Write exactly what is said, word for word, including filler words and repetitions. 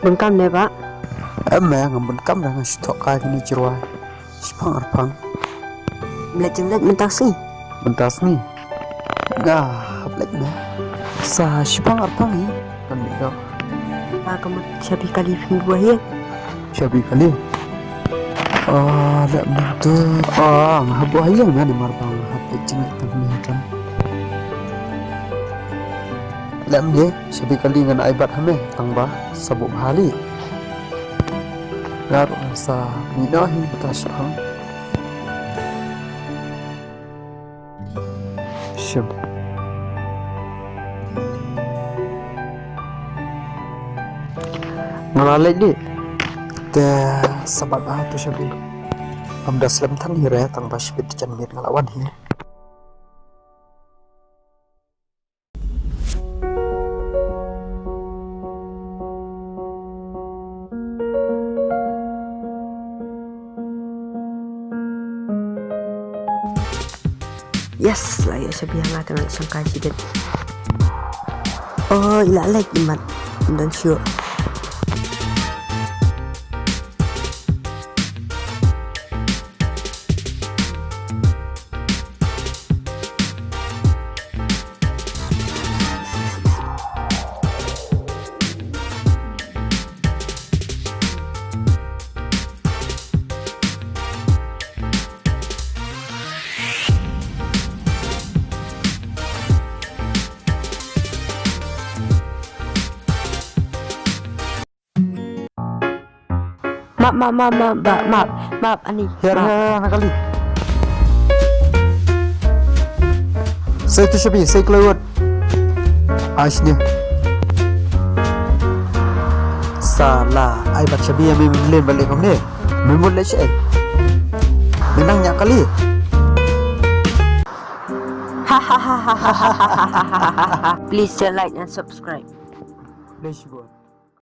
Bun kam ne ba? Em me, ngam bun kam re, nga shu thoh kai kine jirwai. Shipang arpang. Blet jing blet mynta sngi. Mynta sngi. Nga blet me. Sa shipang arpang hi. Kan bit do. Ba ka mut shabi kali phin buah hi. Shabi kali. Ah, lem ni tu. Ah, nga buah hi nga ni mar bang hap jing tang ni kan. Lem ni shabi kali ngan ai bat hame tang ba sabuk hali. Ngar sa ni no hi ka shipang. Shim. Nga la leit dih. Te sabat ba tu shabi. Am da slem than hi re tang ba shibit jan miet nga la wan hi. Yes, la ïoh shabi ha nga te ngan shangkai shibit. Oh, i la leit i mat. Ym don shuh. Map, map, map, map, ba, map, map, ani. Hiar, map. Hiar, hiar, na kali. Sei tu shabi, sei kloi wot. Ais ni. Sala, ai bat shabi ya mem len balik kom ni. Mem mut lek eh. Menang nya kali. Please share, like and subscribe. Let's go.